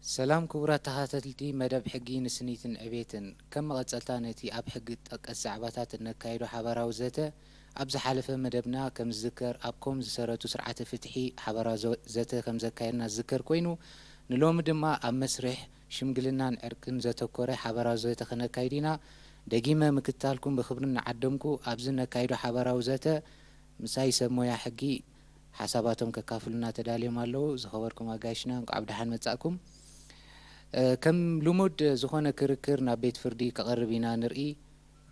ሰላም ክቡራት ተኸታተልቲ መደብ ሕጊ ንስኒትን ዕቤትን። ከም መቐጸልታ ነቲ ኣብ ሕጊ ጠቀስ ዛዕባታት እነካይዶ ሓባራዊ ዘተ፣ ኣብ ዝሓለፈ መደብና ከም ዝዝከር ኣብ ኮም ዝሰረቱ ስርዓተ ፍትሒ ሓባራዊ ዘ-፣ ዘተ ከም ዘካየድና ዝዝከር ኮይኑ፣ ንሎሚ ድማ ኣብ መስርሕ ሽምግልናን ዕርቅን ዘተኮረ ሓባራዊ ዘተ ከነካይድ ኢና። ደጊመ ምክትታልኩም ብክብሪ እናዓደምኩ፣ ኣብዚ ነካይዶ ሓባራዊ ዘተ ምሳይ ሰብ ሞያ ሕጊ ሓሳባቶም ከካፍሉና ተዳልዮም ኣለዉ። ዝኸበርኩም ኣጋይሽና፣ እንቋዕ ብደሓን መጻእኩም። እ፣ ከም ልሙድ ዝኾነ ክርክር ናብ ቤት ፍርዲ ክቐርብ ኢና ንርኢ።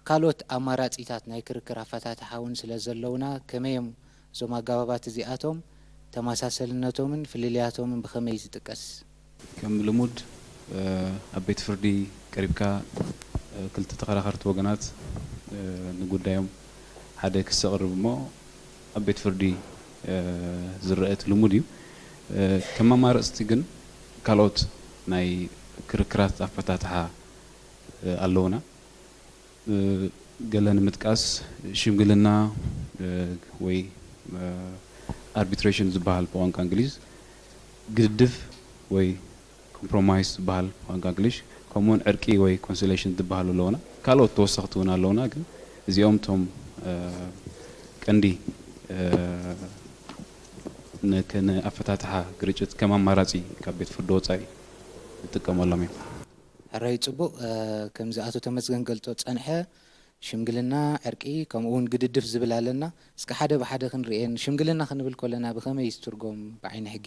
ካልኦት ኣማራጺታት ናይ ክርክር ኣፈታትሓ እውን ስለ ዘለዉና፣ ከመይ እዮም እዞም ኣገባባት እዚኣቶም? ተመሳሰልነቶምን ፍልልያቶምን ብኸመይ ዝጥቀስ? ከም ልሙድ፣ እ፣ ኣብ ቤት ፍርዲ ቀሪብካ፣ እ፣ ክልተ ተኸራኸርቲ ወገናት፣ እ፣ ንጉዳዮም ሓደ ክሲ ኣቕርብ እሞ ኣብ ቤት ፍርዲ፣ እ፣ ዝረአ እቲ ልሙድ እዩ። እ፣ ከም ኣማረጽቲ ግን ካልኦት ናይ ክርክራት ኣፈታትሓ፣ እ፣ ኣለዉና። እ፣ ገለ ንምጥቃስ ሽምግልና፣ እ፣ ወይ፣ እ፣ ኣርቢትሬሽን ዝበሃል ብቋንቋ እንግሊዝ፣ ግድድፍ ወይ ኮምፕሮማይስ ዝበሃል ብቋንቋ እንግሊሽ፣ ከምኡውን ዕርቂ ወይ ኮንሲሌሽን ዝበሃሉ ኣለዉና። ካልኦት ተወሰኽቲ እውን ኣለዉና፣ ግን እዚኦም እቶም፣ እ፣ ቀንዲ፣ እ፣ ን-፣ ከ-፣ ንኣፈታትሓ ግርጭት ከም ኣማራጺ ካብ ቤት ፍርዲ ወጻኢ ንጥቀመሎም እዮም። ሕራይ ጽቡቕ። እ፣ ከምዚ ኣቶ ተመስገን ገልጾ ጸንሐ፣ ሽምግልና፣ ዕርቂ፣ ከምኡ እውን ግድድፍ ዝብል ኣለና። እስከ ሓደ ብሓደ ክንርእየን። ሽምግልና ክንብል ከለና ብኸመይ እዩ ዝትርጎም ብዓይኒ ሕጊ?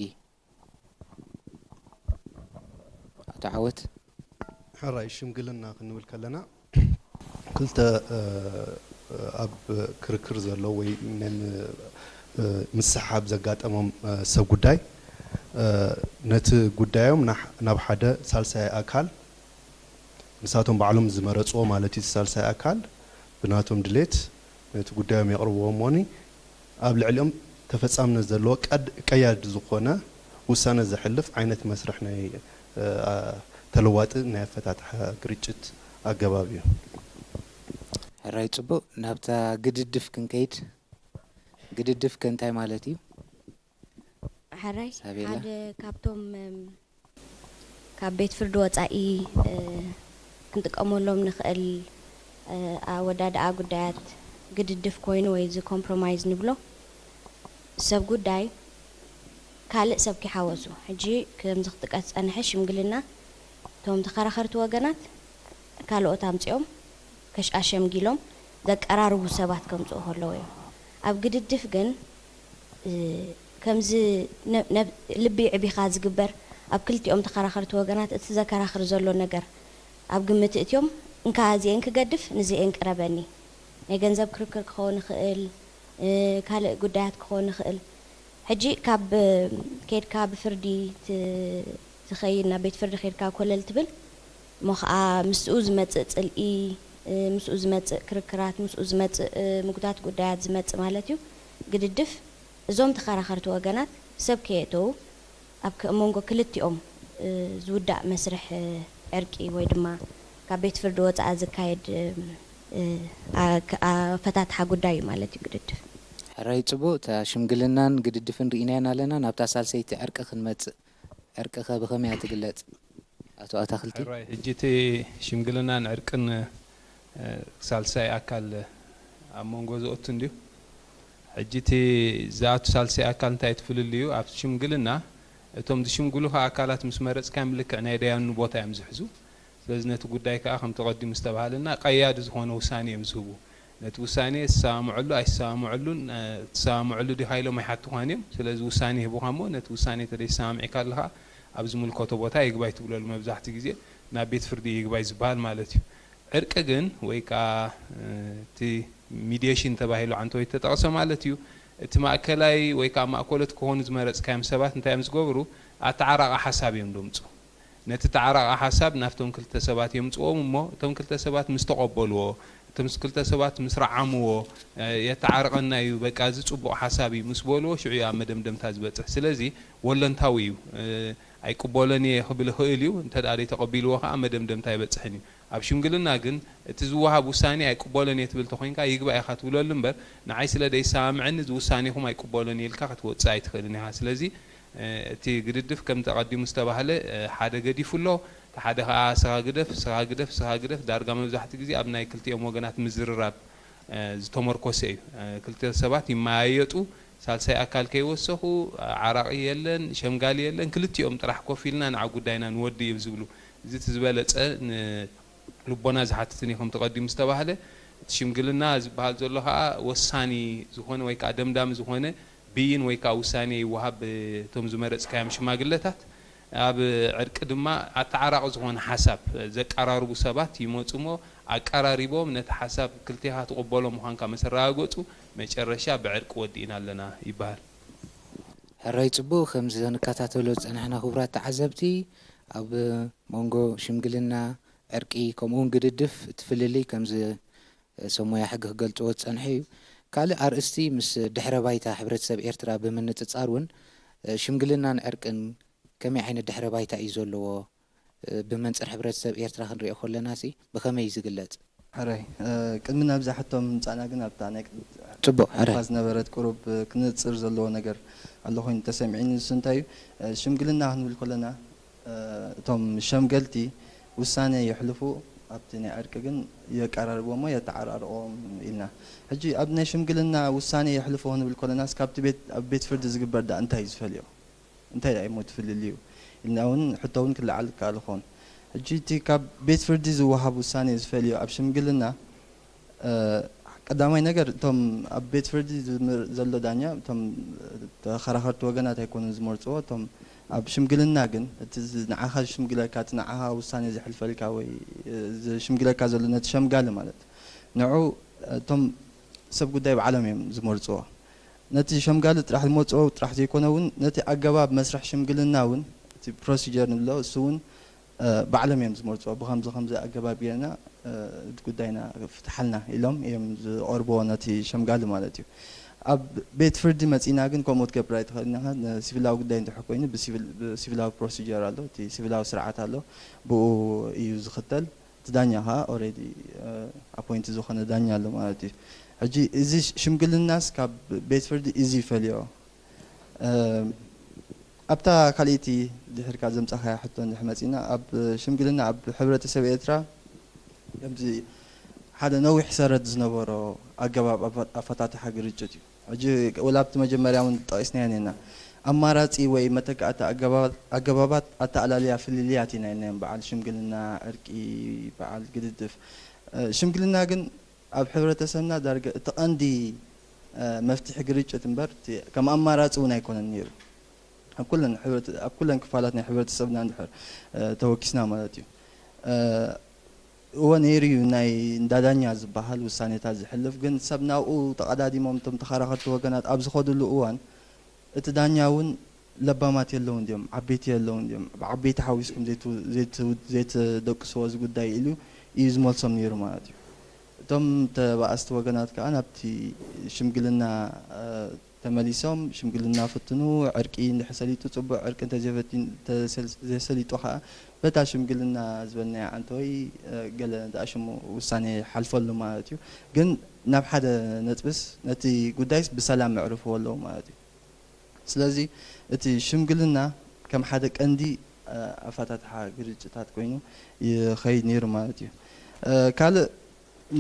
ኣቶ ዓወት። ሕራይ፣ ሽምግልና ክንብል ከለና ክልተ፣ እ፣ ኣብ ክርክር ዘሎ ወይ ነን፣ እ፣ ምስሓብ ዘጋጠሞም፣ እ፣ ሰብ ጉዳይ፣ እ፣ ነቲ ጉዳዮም ናሕ-፣ ናብ ሓደ ሳልሳይ ኣካል፣ ንሳቶም ባዕሎም ዝመረጽዎ ማለት እዩ፣ እቲ ሳልሳይ ኣካል ብናቶም ድሌት ነቲ ጉዳዮም የቕርብዎ እሞኒ ኣብ ልዕሊኦም ተፈጻምነት ዘለዎ ቀድ-፣ ቀያዲ ዝኾነ ውሳነ ዘሕልፍ ዓይነት መስርሕ ናይ፣ እ፣ ኣ-፣ ተለዋጢ ናይ ኣፈታትሓ ግርጭት ኣገባብ እዩ። ሕራይ ጽቡቕ፣ ናብታ ግድድፍ ክንከይድ። ግድድፍ ከ እንታይ ማለት እዩ? ሕራይ፣ ሳቤላ። ሓደ ካብቶም፣ እም፣ ካብ ቤት ፍርዲ ወጻኢ፣ እ፣ ክንጥቀመሎም ንኽእል፣ እ፣ ኣወዳድኣ ጉዳያት ግድድፍ ኮይኑ ወይ እዚ ኮምፕሮማይዝ ንብሎ፣ ሰብ ጉዳይ ካልእ ሰብ ከይሓወሱ፣ ሕጂ ከምዚ ክጥቀስ ዝጸንሐ ሽምግልና፣ እቶም ተኸራኸርቲ ወገናት ካልኦት ኣምጺኦም ከሽ-፣ ኣሸምጊሎም ዘቀራርቡ ሰባት ከምጽኡ ከለዉ እዮም። ኣብ ግድድፍ ግን፣ እ፣ ከምዚ ነ-፣ ነብ-፣ ልቢ ኣዕቢኻ ዝግበር፣ ኣብ ክልቲኦም ተኸራኸርቲ ወገናት እቲ ዘከራኽር ዘሎ ነገር ኣብ ግምት እትዮም፣ እንካ እዚኤን ክገድፍ፣ ንዚኤን ቅረበኒ። ናይ ገንዘብ ክርክር ክኸውን ይኽእል፣ እ፣ ካልእ ጉዳያት ክኸውን ይኽእል። ሕጂ ካብ ኬድካ ብፍርዲ ት-፣ ትኸይድ፣ ናብ ቤት ፍርዲ ኬድካ ኮለል ትብል፣ እሞ ኸዓ ምስኡ ዝመጽእ ጽልኢ፣ እ፣ ምስኡ ዝመጽእ ክርክራት፣ ምስኡ ዝመጽእ፣ እ፣ ምጉታት ጉዳያት ዝመጽእ ማለት እዩ። ግድድፍ እዞም ተኸራኸርቲ ወገናት ሰብ ከየእተዉ ኣብ ከ-፣ መንጎ ክልቲኦም፣ እ፣ ዝውዳእ መስርሕ፣ እ፣ ዕርቂ ወይ ድማ ካብ ቤት ፍርዲ ወጻኢ ዝካየድ፣ እ፣ እ፣ ኣ-፣ ክ-፣ ኣፈታትሓ ጉዳይ እዩ ማለት እዩ ግድድፍ። ሕራይ ጽቡቕ፣ እታ ሽምግልናን ግድድፍን ርኢናየን ኣለና። ናብታ ሳልሰይቲ ዕርቂ ክንመጽእ። ዕርቂ ከ ብኸመይ እያ ትግለጽ? ኣቶ ኣታኽልቲ? ሕራይ፣ ሕጂ እቲ ሽምግልናን ዕርቅን፣ እ፣ ሳልሳይ ኣካል ኣብ መንጎ ዝኦቱ እንድዩ። ሕጂ እቲ ዝኣቱ ሳልሳይ ኣካል እንታይ እቲ ፍልልዩ? ኣብ ሽምግልና እቶም ዝሽምግሉኻ ኣካላት ምስ መረጽካዮም ልክዕ ናይ ደያኑ ቦታ እዮም ዝሕዙ። ስለዚ ነቲ ጉዳይ ከኣ ከምቲ ቀዲሙ ዝተባህለና ቀያዲ ዝኾነ ውሳኔ እዮም ዝህቡ። ነቲ ውሳኔ ዝሰማምዐሉ ኣይሰማምዐሉን፣ እ፣ ትሰማምዐሉ ዲኻ ኢሎም ኣይሓቱኻን እዮም። ስለዚ ውሳኔ ሂቡኻ እሞ ነቲ ውሳኔ እንተ ዘይሰማሚዕካ ኣለኻ ኣብ ዝምልከቶ ቦታ ይግባይ ትብለሉ። መብዛሕትኡ ግዜ ናብ ቤት ፍርዲ ይግባይ ዝበሃል ማለት እዩ። ዕርቂ ግን ወይ ከኣ፣ እ፣ እቲ ሚድየሽን ተባሂሉ ዓንተወይ ተጠቕሰ ማለት እዩ። እቲ ማእከላይ ወይ ከኣ ማእኮለት ክኾኑ ዝመረጽካዮም ሰባት እንታይ እዮም ዝገብሩ? ኣተዓራቒ ሓሳብ እዮም ደምጹ። ነቲ ተዓራቒ ሓሳብ ናብቶም ክልተ ሰባት የምጽዎም እሞ፣ እቶም ክልተ ሰባት ምስ ተቐበልዎ፣ እቶም ክልተ ሰባት ምስ ረዓምዎ፣ እ፣ የተዓርቐና እዩ፣ በቃ፣ እዚ ጽቡቕ ሓሳብ እዩ ምስ በልዎ፣ ሽዑ እዩ ኣብ መደምደምታ ዝበጽሕ። ስለዚ፣ ወለንታዊ እዩ። እ፣ ኣይቅበሎን እየ ክብል ይኽእል እዩ። እንተ ደኣ ዘይተቐቢልዎ ከኣ መደምደምታ ኣይበጽሕን እዩ። ኣብ ሽምግልና ግን እቲ ዝወሃብ ውሳኔ ኣይቅበሎን እየ ትብል ተኾይንካ፣ ይግባእ ኢኻ ትብለሉ እምበር፣ ንዓይ ስለ ዘይሰማምዐኒ እዚ ውሳኔኹም ኣይቅበሎን እየ ኢልካ ክትወጽእ ኣይትኽእልን ኢኻ። ስለዚ፣ እቲ ግድድፍ ከም ተቐዲሙ ዝተባህለ ሓደ ገዲፉ ኣሎ፣ እቲ ሓደ ከኣ ስኻ ግደፍ፣ ስኻ ግደፍ፣ ስኻ ግደፍ። ዳርጋ መብዛሕትኡ ግዜ ኣብ ናይ ክልቲኦም ወገናት ምዝርራብ ዝተመርኮሰ እዩ። ክልተ ሰባት ይመያየጡ፣ ሳልሳይ ኣካል ከይወሰኹ፣ ዓራቒ የለን፣ ሸምጋሊ የለን፣ ክልቲኦም ጥራሕ ኮፍ ኢልና ንዓ ጉዳይና ንወዲ እዮም ዝብሉ። እዚ እቲ ዝበለጸ ን ልቦና ዝሓትትን እዩ። ከምቲ ቀዲሙ ዝተባህለ፣ እቲ ሽምግልና ዝበሃል ዘሎ ከኣ ወሳኒ ዝኾነ ወይ ከኣ ደምዳሚ ዝኾነ ብይን ወይ ከኣ ውሳኔ ይወሃብ ብቶም ዝመረጽካዮም ሽማግለታት። ኣብ ዕርቂ ድማ ኣተዓራቒ ዝኾነ ሓሳብ ዘቀራርቡ ሰባት ይመጹ እሞ፣ ኣቀራሪቦም ነቲ ሓሳብ ክልቴኻ ትቕበሎ ምዃንካ ምስ ኣረጋገጹ፣ መጨረሻ ብዕርቂ ወዲእና ኣለና ይበሃል። ሕራይ ጽቡቕ። ከም ዝንከታተሎ ዝጸናሕና ክቡራት ተዓዘብቲ፣ ኣብ መንጎ ሽምግልና፣ ዕርቂ፣ ከምኡ እውን ግድድፍ እቲ ፍልልይ ከም ዝ-፣ ሰብ ሞያ ሕጊ ክገልጽዎ ዝጸንሑ እዩ። ካልእ ኣርእስቲ ምስ ድሕረ ባይታ ሕብረተሰብ ኤርትራ ብምንጽጻር እውን፣ ሽምግልናን ዕርቅን ከመይ ዓይነት ድሕረ ባይታ እዩ ዘለዎ? ብመንጽር ሕብረተሰብ ኤርትራ ክንሪኦ ከለናሲ ብኸመይ እዩ ዝግለጽ? ሕራይ፣ ቅድሚ ናብዛ ሕቶ ምምጻእና ግን ኣብታ ናይ ቅድሚት ጽቡቕ፣ ሕራይ። ሓሊፋ ዝነበረት ቁሩብ ክንጽር ዘለዎ ነገር ኣሎ ኮይኑ ተሰሚዑኒ። ንሱ እንታይ እዩ? ሽምግልና ክንብል ከለና፣ እቶም ሸምገልቲ ውሳኔ የሕልፉ፣ ኣብቲ ናይ ዕርቂ ግን የቀራርብዎም ወይ የተዓራርቕዎም ኢልና። ሕጂ ኣብ ናይ ሽምግልና ውሳኔ የሕልፉ ክንብል ከለናስ ካብቲ ቤት፣ ኣብ ቤት ፍርዲ ዝግበር ደኣ እንታይ እዩ ዝፈልዮ? እንታይ ደኣ እሞ እቲ ፍልልዩ? ኢልና እውን ሕቶ እውን ክለዓል ይከኣል ይኸውን። ሕጂ እቲ ካብ ቤት ፍርዲ ዝወሃብ ውሳኔ ዝፈልዮ ኣብ ሽምግልና፣ እ፣ ቀዳማይ ነገር እቶም ኣብ ቤት ፍርዲ ዝምር-፣ ዘሎ ዳኛ እቶም ተኸራኸርቲ ወገናት ኣይኮኑን ዝመርጽዎ። እቶም ኣብ ሽምግልና ግን እቲ ዝ-፣ ንዓኻ ዝሽምግለካ፣ እቲ ንዓኻ ውሳኔ ዘሕልፈልካ ወይ፣ እ፣ ዝሽምግለካ ዘሎ ነቲ ሸምጋሊ ማለት ንዑ እቶም ሰብ ጉዳይ ባዕሎም እዮም ዝመርጽዎ። ነቲ ሸምጋሊ ጥራሕ ዝመርጽዎ ጥራሕ ዘይኮነ እውን ነቲ ኣገባብ መስርሕ ሽምግልና እውን እቲ ፕሮሲጀር ንብሎ እሱ እውን፣ እ፣ ባዕሎም እዮም ዝመርጽዎ። ብኸምዚ ከምዚ ኣገባብ ጌርና፣ እ፣ እቲ ጉዳይና ፍትሓልና ኢሎም እዮም ዝቐርብዎ ነቲ ሸምጋሊ ማለት እዩ። ኣብ ቤት ፍርዲ መጺእና ግን ከምኡ ክትገብር ኣይትኽእልን ኢኻ። ንሲቪላዊ ጉዳይ እንድሕር ኮይኑ ብሲቪል-፣ ብሲቪላዊ ፕሮሲጀር ኣሎ፣ እቲ ሲቪላዊ ስርዓት ኣሎ፣ ብኡ እዩ ዝኽተል። እቲ ዳኛ ኸኣ ኦሬዲ፣ እ፣ ኣፖይንት ዝኾነ ዳኛ ኣሎ ማለት እዩ። ሕጂ እዚ ሽ-፣ ሽምግልናስ ካብ ቤት ፍርዲ እዚ ይፈልዮ። እ፣ ኣብታ ካልኣይቲ ድሕርካ ዘምጻኻያ ሕቶ እንድሕር መጺና፣ ኣብ ሽምግልና ኣብ ሕብረተሰብ ኤርትራ ከምዚ ሓደ ነዊሕ ሰረት ዝነበሮ ኣገባብ ኣፈ-፣ ኣፈታትሓ ግርጭት እዩ። ሕጂ ወላ ኣብቲ መጀመርያ እውን ጠቒስናዮ ኔርና። ኣማራጺ ወይ መተካእታ ኣገባባት፣ ኣገባባት ኣተኣላልያ ፍልልያት ኢና ኢልናዮም። በዓል ሽምግልና፣ ዕርቂ፣ በዓል ግድድፍ። እ፣ ሽምግልና ግን ኣብ ሕብረተሰብና ዳርጋ እቲ ቀንዲ፣ እ፣ መፍትሒ ግርጭት እምበር፣ እቲ ከም ኣማራጺ እውን ኣይኮነን ነይሩ። ኣብ ኩለን ሕብረተ-፣ ኣብ ኩለን ክፋላት ናይ ሕብረተሰብና እንድሕር፣ እ፣ ተወኪስና ማለት እዩ። እ፣ እወ ነይሩ እዩ፣ ናይ እንዳ ዳኛ ዝበሃል ውሳኔታት ዝሕልፍ፣ ግን ሰብ ናብኡ ተቐዳዲሞም እቶም ተኸራኸርቲ ወገናት ኣብ ዝኸድሉ እዋን፣ እቲ ዳኛ እውን ለባማት የለውን ድዮም፣ ዓበይቲ የለውን ድዮም፣ ብዓበይቲ ሓዊስኩም ዘይት-፣ ዘይት-፣ ዘይትደቅስዎ እዚ ጉዳይ ኢሉ እዩ ዝመልሶም ነይሩ ማለት እዩ። እቶም ተባኣስቲ ወገናት ከኣ ናብቲ ሽምግልና፣ እ፣ ተመሊሶም ሽምግልና ፍትኑ፣ ዕርቂ እንድሕር ሰሊጡ ጽቡቕ፣ ዕርቂ እንተዘይፈቲ-፣ እንተሰል-፣ ዘይሰሊጡ ከኣ በታ ሽምግልና ዝበልናያ ዓንተወይ፣ እ፣ ገለ ደኣ ሽሙ ውሳኔ ይሓልፈሉ ማለት እዩ። ግን ናብ ሓደ ነጥብስ ነቲ ጉዳይስ ብሰላም የዕርፍዎ ኣለዉ ማለት እዩ። ስለዚ እቲ ሽምግልና ከም ሓደ ቀንዲ፣ እ፣ ኣፈታትሓ ግርጭታት ኮይኑ ይኸይድ ነይሩ ማለት እዩ። እ፣ ካልእ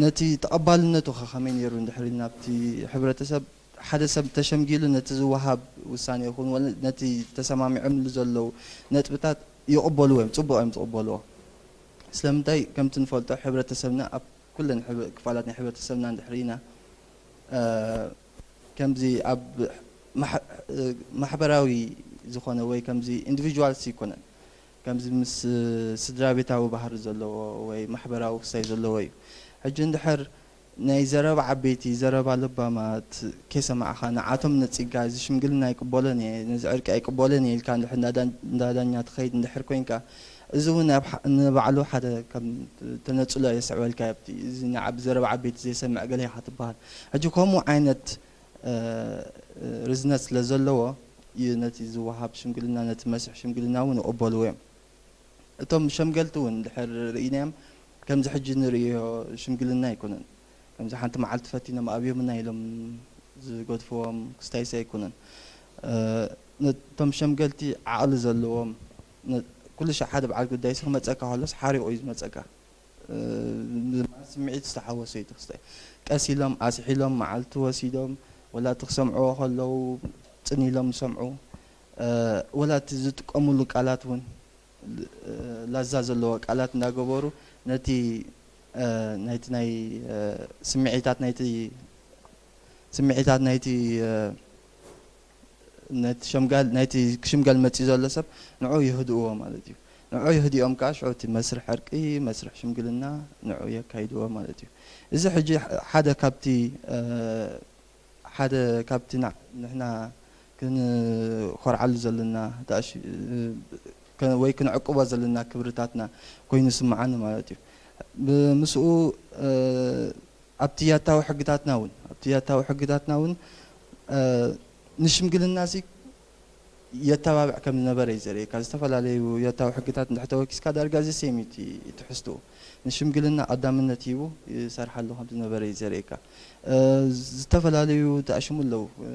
ነቲ ተቐባልነቱ ኸ ከመይ ነይሩ እንድሕር ኢልና ኣብቲ ሕብረተሰብ፣ ሓደ ሰብ ተሸምጊሉ ነቲ ዝወሃብ ውሳኔ ይኹን ወላ ነቲ ተሰማሚዖምሉ ዘለዉ ነጥብታት ይቕበልዎ እዮም፣ ጽቡቕ እዮም ዝቕበልዎ። ስለምንታይ? ከምቲ ንፈልጦ ሕብረተሰብና ኣብ ኩለን ሕብረ-፣ ክፋላት ናይ ሕብረተሰብና እንድሕር ኢና፣ እ፣ ከምዚ ኣብ ማሕ-፣ እ፣ ማሕበራዊ ዝኾነ ወይ ከምዚ ኢንዲቪጁዋልስ ይኮነን። ከምዚ ምስ ስድራ ቤታዊ ባህሪ ዘለዎ ወይ ማሕበራዊ ክስታይ ዘለዎ እዩ። ሕጂ እንድሕር ናይ ዘረባ ዓበይቲ፣ ዘረባ ለባማት ከይሰማዕኻ ንዓቶም ነጺግካ፣ "እዚ ሽምግልና ኣይቅበሎን እየ፣ ነዚ ዕርቂ ኣይቅበሎን እየ" ኢልካ እንድሕር እንዳ ዳ-፣ እንዳ ዳኛ ትኸይድ እንድሕር ኮይንካ፣ እዚ እውን ኣብ ሓ-፣ ንባዕሉ ሓደ ከም ተነጽሎ የስዕበልካ። ኣብቲ እዚ ንዓ-፣ ብዘረባ ዓበይቲ ዘይሰምዕ ገለ ኢኻ ትበሃል። ሕጂ ከምኡ ዓይነት፣ እ፣ ርዝነት ስለ ዘለዎ እዩ ነቲ ዝወሃብ ሽምግልና፣ ነቲ መስርሕ ሽምግልና እውን ይቕበልዎ እዮም። እቶም ሸምገልቲ እውን እንድሕር ርኢናዮም፣ ከምዚ ሕጂ ንርእዮ ሽምግልና ኣይኮነን። ከምዚ ሓንቲ መዓልቲ ፈቲኖም ኣብዮምና ኢሎም ዝገድፍዎም ክስታይሲ ኣይኮነን። እ፣ ነቶም ሸምገልቲ ዓቕሊ ዘለዎም፣ ነ-፣ ኩሉ ሻዕ ሓደ በዓል ጉዳይሲ ክመጸካ ከሎስ ሓሪቑ እዩ ዝመጸካ። እ፣ ስምዒት ዝተሓወሶ እዩ እቲ ክስታይ። ቀስ ኢሎም፣ ኣስሒሎም፣ መዓልቲ ወሲዶም፣ ወላ እቲ ክሰምዕዎ ከለዉ ጽን ኢሎም ይሰምዑ። እ፣ ወላ እቲ ዝጥቀሙሉ ቃላት እውን፣ እ፣ ላዛ ዘለዎ ቃላት እንዳገበሩ ነቲ፣ እ፣ ናይቲ ናይ፣ እ፣ ስምዒታት ናይቲ፣ ስምዒታት ናይቲ፣ እ፣ ነቲ ሸምጋል፣ ናይቲ ክሽምገል መጺኡ ዘሎ ሰብ ንዑ የህድእዎ ማለት እዩ። ንዑ የህድኦም ከኣ ሽዑ እቲ መስርሕ ዕርቂ፣ መስርሕ ሽምግልና ንዑ የካይድዎ ማለት እዩ። እዚ ሕጂ ሓደ ካብቲ፣ እ፣ ሓደ ካብቲ ና-፣ ንሕና ክንኾርዓሉ ዘለና፣ ዳእሽ-፣ እ፣ ከ-፣ ወይ ክንዕቅቦ ዘለና ክብርታትና ኮይኑ ይስምዓኒ ማለት እዩ። ብምስኡ፣ እ፣ ኣብቲ ያታዊ ሕግታትና እውን፣ ኣብቲ ያታዊ ሕግታትና እውን፣ እ፣ ንሽምግልናሲ የተባብዕ ከም ዝነበረ እዩ ዘርእየካ። ዝተፈላለዩ ያታዊ ሕግታት እንድሕር ተወኪስካ ዳርጋ እዚ ሴም እዩ እቲ ትሕዝትኡ። ንሽምግልና ቀዳምነት ሂቡ ይሰርሓሉ ከም ዝነበረ እዩ ዘርእየካ። እ፣ ዝተፈላለዩ ተኣሽሙ ኣለዉ። እ፣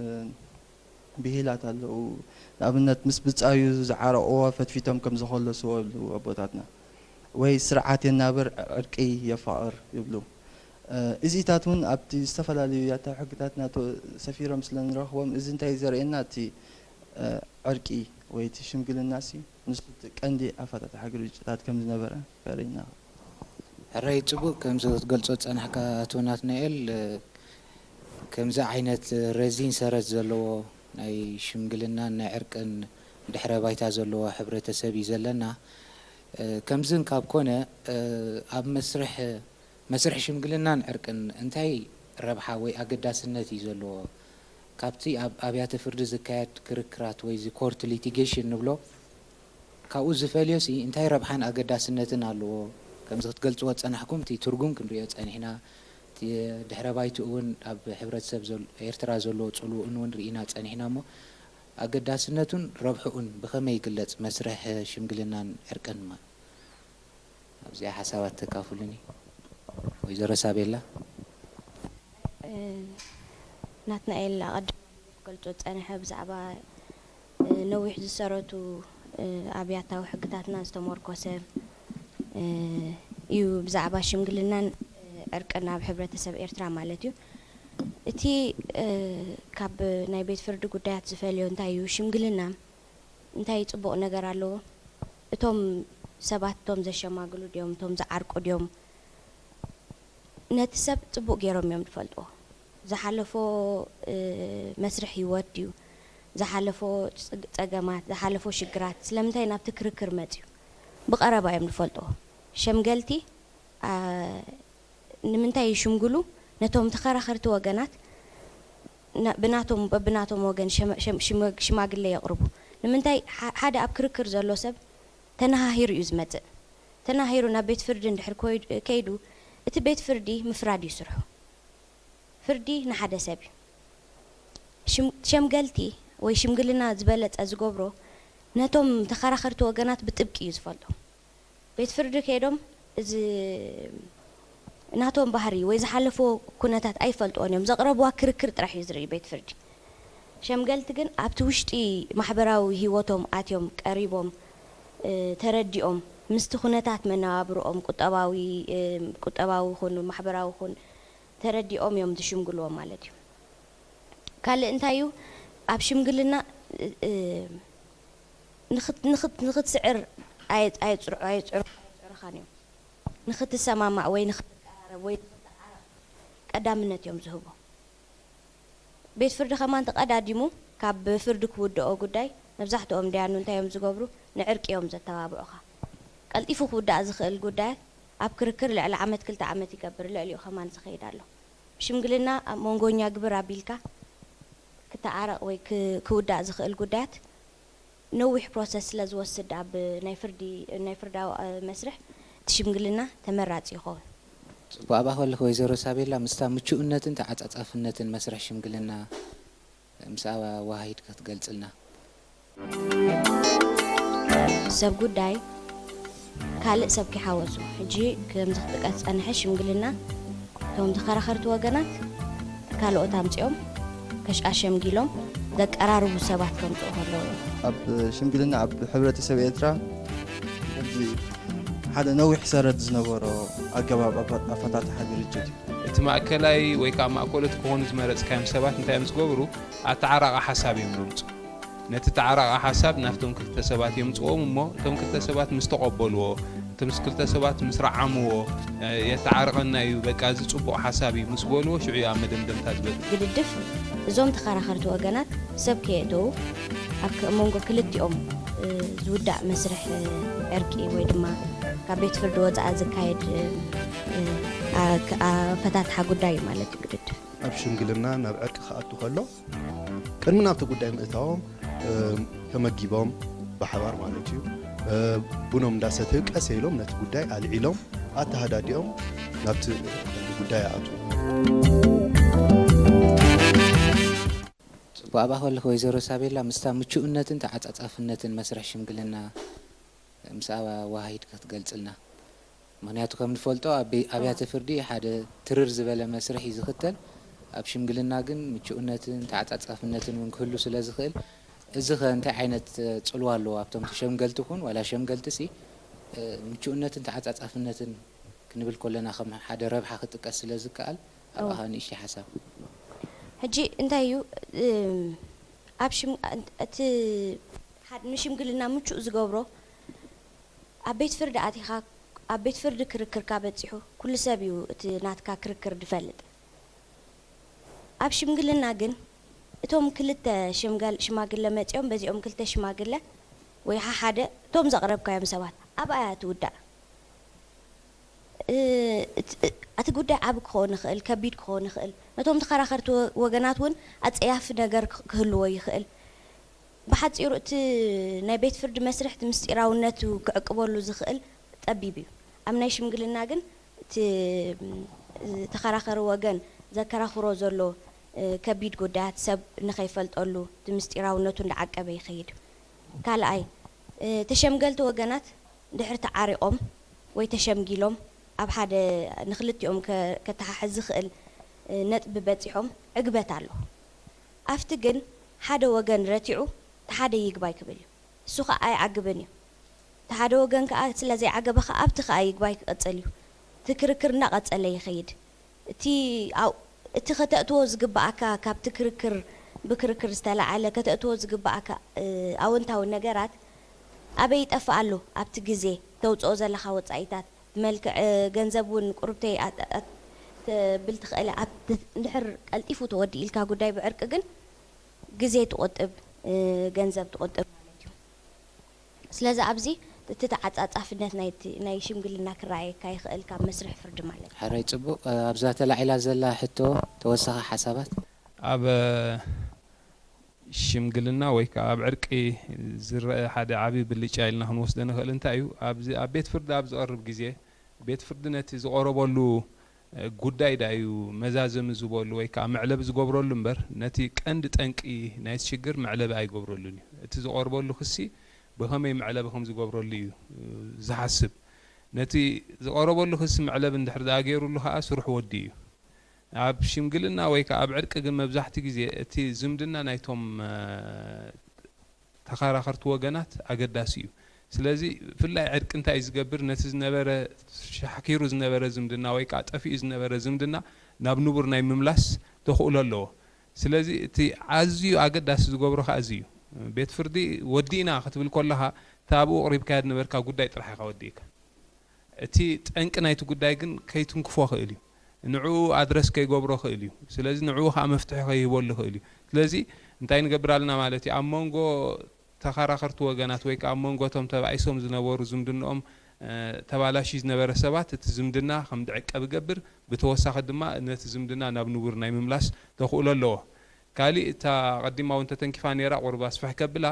ብሂላት ኣለዉ። ንኣብነት ምስ ብጻዩ ዝዓረቕዎ ፈትፊቶም ከም ዝኸለስዎ ይብሉ ኣቦታትና። ወይ ስርዓት የናብር ዕርቂ የፋቕር ይብሉ። እ፣ እዚታት እውን ኣብቲ ዝተፈላለዩ ያታዊ ሕግታትና ተ-፣ ሰፊሮም ስለ ንረኽቦም፣ እዚ እንታይ እዩ ዘርእየና? እቲ፣ እ፣ ዕርቂ ወይ እቲ ሽምግልናሲ ንሱ እቲ ቀንዲ ኣፈታትሓ ግርጭታት ከም ዝነበረ ከርእየና። ሕራይ ጽቡቕ፣ ከምዚ ክትገልጾ ዝጸናሕካ ኣቶ ናትናኤል፣ እ፣ ከምዚ ዓይነት ረዚን ሰረት ዘለዎ ናይ ሽምግልናን ናይ ዕርቅን ድሕረ ባይታ ዘለዎ ሕብረተሰብ እዩ ዘለና። እ፣ ከምዝን ካብ ኮነ፣ እ፣ ኣብ መስርሕ፣ መስርሕ ሽምግልናን ዕርቅን እንታይ ረብሓ ወይ ኣገዳስነት እዩ ዘለዎ? ካብቲ ኣብ ኣብያተ ፍርዲ ዝካየድ ክርክራት ወይ እዚ ኮርት ሊቲጌሽን ንብሎ፣ ካብኡ ዝፈልዮሲ እንታይ ረብሓን ኣገዳስነትን ኣለዎ? ከምዚ ክትገልጽዎ ዝጸናሕኩም፣ እቲ ትርጉም ክንርእዮ ጸኒሕና፣ እቲ ድሕረ ባይትኡ እውን ኣብ ሕብረተሰብ ዘል-፣ ኤርትራ ዘለዎ ጽልውኡን እውን ርኢና ጸኒሕና እሞ፣ ኣገዳስነቱን ረብሕኡን ብኸመይ ይግለጽ መስርሕ ሽምግልናን ዕርቅን? ኣብዚኣ ሓሳባት ተካፍሉኒ። ወይዘሮ ሳቤላ። እ፣ ናትናኤል ኣቐዲሙ ክገልጾ ዝጸንሐ ብዛዕባ፣ እ፣ ነዊሕ ዝሰረቱ፣ እ፣ ኣብያታዊ ሕግታትና ዝተመርኮሰ፣ እ፣ እዩ፣ ብዛዕባ ሽምግልናን፣ እ፣ ዕርቅን ኣብ ሕብረተሰብ ኤርትራ ማለት እዩ። እቲ፣ እ፣ ካብ ናይ ቤት ፍርዲ ጉዳያት ዝፈልዮ እንታይ እዩ? ሽምግልና እንታይ ጽቡቕ ነገር ኣለዎ? እቶም ሰባት፣ እቶም ዘሸማግሉ ድዮም፣ እቶም ዝዓርቁ ድዮም፣ ነቲ ሰብ ጽቡቕ ገይሮም እዮም ዝፈልጥዎ። ዝሓለፎ፣ እ፣ መስርሕ ህይወት ድዩ? ዝሓለፎ ጽግ-፣ ጸገማት፣ ዝሓለፎ ሽግራት ስለምንታይ ናብቲ ክርክር መጽዩ? ብቐረባ እዮም ዝፈልጥዎ። ሸምገልቲ፣ ኣ፣ ንምንታይ ይሽምግሉ? ነቶም ተኸራኸርቲ ወገናት ና-፣ ብናቶም፣ በብናቶም ወገን ሸመ-፣ ሸም-፣ ሽመ-፣ ሽማግለ የቕርቡ። ንምንታይ? ሓ-፣ ሓደ ኣብ ክርክር ዘሎ ሰብ ተነሃሂሩ እዩ ዝመጽእ። ተነሃሂሩ ናብ ቤት ፍርዲ እንድሕር ኮይድ-፣ ከይዱ፣ እቲ ቤት ፍርዲ ምፍራድ እዩ ስርሑ። ፍርዲ ንሓደ ሰብ እዩ። ሽም-፣ ሸምገልቲ ወይ ሽምግልና ዝበለጸ ዝገብሮ፣ ነቶም ተኸራኸርቲ ወገናት ብጥብቂ እዩ ዝፈልጦም። ቤት ፍርዲ ከይዶም፣ እዚ ናቶም ባህሪ ወይ ዝሓለፎ ኩነታት ኣይፈልጥዎን እዮም። ዘቕረብዋ ክርክር ጥራሕ እዩ ዝርኢ ቤት ፍርዲ። ሸምገልቲ ግን ኣብቲ ውሽጢ ማሕበራዊ ህይወቶም ኣትዮም፣ ቀሪቦም፣ እ፣ ተረዲኦም፣ ምስቲ ኩነታት መነባብርኦም፣ ቁጠባዊ፣ እ፣ ቁጠባዊ ይኹን ማሕበራዊ ይኹን ተረዲኦም እዮም ዝሽምግልዎም ማለት እዩ። ካልእ እንታይ እዩ? ኣብ ሽምግልና፣ እ፣ እ፣ ንኽት-፣ ንኽት-፣ ንኽትስዕር ኣየ-፣ ኣየጽርዑ-፣ ኣየጽዕሩ-፣ ኣየጽዕሩኻን እዮም። ንኽትሰማማዕ ወይ ንኽትቀራረብ ወይ ንኽትዓረቕ ቀዳምነት እዮም ዝህቡ። ቤት ፍርዲ ከማን ተቐዳዲሙ ካብ ፍርዲ ክውድኦ ጉዳይ፣ መብዛሕትኦም ደያኑ እንታይ እዮም ዝገብሩ? ንዕርቂ እዮም ዘተባብዑኻ። ቀልጢፉ ክውዳእ ዝኽእል ጉዳያት ኣብ ክርክር ልዕሊ ዓመት ክልተ ዓመት ይገብር፣ ልዕሊኡ ከማን ዝኸይድ ኣሎ። ሽምግልና ኣብ መንጎኛ ግብር ኣቢልካ ክተዓረቕ ወይ ክ-፣ ክውዳእ ዝኽእል ጉዳያት ነዊሕ ፕሮሰስ ስለ ዝወስድ ኣብ ናይ ፍርዲ፣ ናይ ፍርዳዊ፣ እ፣ መስርሕ እቲ ሽምግልና ተመራጺ ይኸውን። ጽቡቕ፣ ኣብኣ ከለኹ ወይዘሮ ሳቤላ ምስታ ምቹእነትን ተዓጻጻፍነትን መስርሕ ሽምግልና ምስ ኣወሃሂድካ ክትገልጽልና። ሰብ ጉዳይ ካልእ ሰብ ከይሓወሱ፣ ሕጂ ከምዚ ክጥቀስ ዝጸንሐ ሽምግልና፣ እቶም ተኸራኸርቲ ወገናት ካልኦት ኣምጺኦም ከሽ-፣ ኣሸምጊሎም ዘቀራርቡ ሰባት ከምፅኡ ከለዉ እዮም። ኣብ ሽምግልና ኣብ ሕብረተሰብ ኤርትራ ከምዚ ሓደ ነዊሕ ሰረድ ዝነበሮ ኣገባብ ኣፈ- ኣፈታትሓ ግርጭት እዩ። እቲ ማእከላይ ወይ ከዓ ማእከሎት ክኾኑ ዝመረፅካዮም ሰባት እንታይ እዮም ዝገብሩ? ኣተዓራቒ ሓሳብ እዮም ዘምፅኡ። ነቲ ተዓራቒ ሓሳብ ናብቶም ክልተ ሰባት የምፅዎም እሞ እቶም ክልተ ሰባት ምስ ተቐበልዎ፣ እቶም ክልተ ሰባት ምስ ረዓምዎ፣ እ፣ የተዓርቐና እዩ፣ በቃ እዚ ፅቡቕ ሓሳብ እዩ ምስ በልዎ ሽዑ እዩ ኣብ መደምደምታ ዝበፅሑ። ግድድፍ እዞም ተኸራኸርቲ ወገናት ሰብ ከየእተዉ ኣብ ከ- መንጎ ክልቲኦም እ፣ ዝውዳእ መስርሕ እ፣ ዕርቂ ወይ ድማ ካብ ቤት ፍርዲ ወፃኢ ዝካየድ እ፣ እ፣ ኣ- ክ- ኣፈታትሓ ጉዳይ እዩ ማለት እዩ ግድድፍ። ኣብ ሽምግልና ናብ ዕርቂ ክኣቱ ከሎ ቅድሚ ናብቲ ጉዳይ ምእታዎም እ፣ ተመጊቦም ብሓባር ማለት እዩ እ፣ ቡኖም እንዳሰተዩ ቀስ ኢሎም ነቲ ጉዳይ ኣልዒሎም ኣተሃዳዲኦም ናብቲ ጉዳይ ይኣትዉ። ጽቡቕ ኣባኸልኽ ወይዘሮ ሳቤላ ምስታ ምቹእነትን ተዓጻጻፍነትን መስርሕ ሽምግልና ምስ ኣወሃሂድካ ክትገልጽልና። ምኽንያቱ ከም ንፈልጦ ኣብ ቤ- ኣብያተ ፍርዲ ሓደ ትርር ዝበለ መስርሕ እዩ ዝኽተል። ኣብ ሽምግልና ግን ምቹእነትን ተዓጻጻፍነትን እውን ክህሉ ስለ ዝኽእል እዚ ኸ እንታይ ዓይነት ጽልዋ ኣለዎ ኣብቶም ተሸምገልቲ ኹን ዋላ ሸምገልቲ ሲ ምቹእነትን ተዓጻጻፍነትን ክንብል ከለና ከም ሓደ ረብሓ ክጥቀስ ስለ ዝከኣል ኣብኣ ንእሽተይ ሓሳብ። ሕጂ እንታይ እዩ እም፣ ኣብ ሽም እቲ ሓደ ንሽምግልና ምቹእ ዝገብሮ ኣብ ቤት ፍርዲ ኣቲኻ ኣብ ቤት ፍርዲ ክርክርካ በፂሑ ኩሉ ሰብ እዩ እቲ ናትካ ክርክር ዝፈልጥ። ኣብ ሽምግልና ግን እቶም ክልተ ሽምገል ሽማግለ መፂኦም በዚኦም ክልተ ሽማግለ ወይ ሓሓደ እቶም ዘቕረብካዮም ሰባት ኣብኣ እያ ትውዳእ። እ፣ እቲ እቲ ጉዳይ ዓቢ ክኸውን ይኽእል፣ ከቢድ ክኸውን ይኽእል። ነቶም ተኸራኸርቲ ወ- ወገናት እውን ኣጸያፊ ነገር ክ- ክህልዎ ይኽእል። ብሓጺሩ እቲ ናይ ቤት ፍርዲ መስርሕ እቲ ምስጢራውነቱ ክዕቅበሉ ዝኽእል ጠቢብ እዩ። ኣብ ናይ ሽምግልና ግን እቲ ም፣ ተኸራኸሪ ወገን ዘከራኽሮ ዘሎ እ፣ ከቢድ ጉዳያት ሰብ ንኸይፈልጠሉ እቲ ምስጢራውነቱ እንዳዓቀበ ይኸይድ። ካልኣይ እ፣ ተሸምገልቲ ወገናት ድሕሪ ተዓሪቖም ወይ ተሸምጊሎም ኣብ ሓደ ንክልቲኦም ከ- ከተሓሕዝ ዝኽእል እ፣ ነጥቢ በፂሖም ዕግበት ኣሎ። ኣብቲ ግን ሓደ ወገን ረቲዑ እቲ ሓደ ይግባይ ክብል እዩ። እሱ ኸዓ ኣይዓግብን እዩ። እቲ ሓደ ወገን ከዓ ስለ ዘይዓገበ ከዓ ኣብቲ ከዓ ይግባይ ክቕፅል እዩ። እቲ ክርክር እናቐፀለ ይኸይድ። እቲ ኣው- እቲ ከተእትዎ ዝግበኣካ ካብቲ ክርክር ብክርክር ዝተለዓለ ከተእትዎ ዝግበኣካ እ፣ ኣወንታዊ ነገራት ኣበይ ይጠፍእ ኣሎ? ኣብቲ ግዜ ተውፅኦ ዘለኻ ወፃኢታት ብመልክዕ እ፣ ገንዘብ እውን ቁርብተይ ኣት- ኣት- ትብል ትኽእል ኣብ እንድሕር ቀልጢፉ ተወዲእልካ ጉዳይ ብዕርቂ ግን ግዜ ትቑጥብ እ፣ ገንዘብ ትቑጥብ ማለት እዩ። ስለዚ ኣብዚ እቲ ተዓጻጻፍነት ናይቲ ናይ ሽምግልና ክረኣየካ ይኽእል ካብ መስርሕ ፍርዲ ማለት እዩ። ሕራይ ጽቡቕ ኣብዛ ተላዒላ ዘላ ሕቶ ተወሳኺ ሓሳባት ኣብ ሽምግልና ወይ ከዓ ኣብ ዕርቂ ዝረአ ሓደ ዓብዪ ብልጫ ኢልና ክንወስዶ ንኽእል እንታይ እዩ? ኣብዚ ኣብ ቤት ፍርዲ ኣብ ዝቐርብ ግዜ ቤት ፍርዲ ነቲ ዝቐረበሉ ጉዳይ ዳ እዩ መዛዘሚ ዝበሉ ወይ ከዓ መዕለቢ ዝገብረሉ እምበር ነቲ ቀንዲ ጠንቂ ናይቲ ሽግር መዕለቢ ኣይገብረሉን እዩ። እቲ ዝቐርበሉ ክሲ ብኸመይ መዕለቢ ከም ዝገብረሉ እዩ ዝሓስብ። ነቲ ዝቐረበሉ ክሲ መዕለቢ እንድሕር ደኣ ገይሩሉ ከዓ ስርሑ ወዲ እዩ። ኣብ ሽምግልና ወይ ከዓ ኣብ ዕርቂ ግን መብዛሕቲ ግዜ እቲ ዝምድና ናይቶም ተኻራኸርቲ ወገናት ኣገዳሲ እዩ። ስለዚ ብፍላይ ዕርቂ እንታይ እዩ ዝገብር? ነቲ ዝነበረ ሻሕኪሩ ዝነበረ ዝምድና ወይ ከዓ ጠፊኡ ዝነበረ ዝምድና ናብ ንቡር ናይ ምምላስ ተኽእሎ ኣለዎ። ስለዚ እቲ ኣዝዩ ኣገዳሲ ዝገብሮ ከዓ እዚ እዩ። ቤት ፍርዲ ወዲእና ክትብል ከለኻ እቲ ኣብኡ ኣቕሪብካዮ ዝነበርካ ጉዳይ ጥራሕ ኢኻ ወዲእካ። እቲ ጠንቂ ናይቲ ጉዳይ ግን ከይትንክፎ ክእል እዩ። ንዕኡ ኣድረስ ከይገብሮ ክእል እዩ። ስለዚ ንዕኡ ከዓ መፍትሒ ከይህበሉ ክእል እዩ። ስለዚ እንታይ ንገብር ኣለና ማለት እዩ? ኣብ መንጎ ተኸራኸርቲ ወገናት ወይ ከዓ ኣብ መንጎ እቶም ተባኢሶም ዝነበሩ ዝምድንኦም ተባላሽዩ ዝነበረ ሰባት እቲ ዝምድና ከም ድዕቀብ ይገብር። ብተወሳኺ ድማ ነቲ ዝምድና ናብ ንቡር ናይ ምምላስ ተኽእሎ ኣለዎ። ካሊእ እታ ቀዲማ እውን ተተንኪፋ ነይራ ቁሩብ ኣስፍሕ ከብላ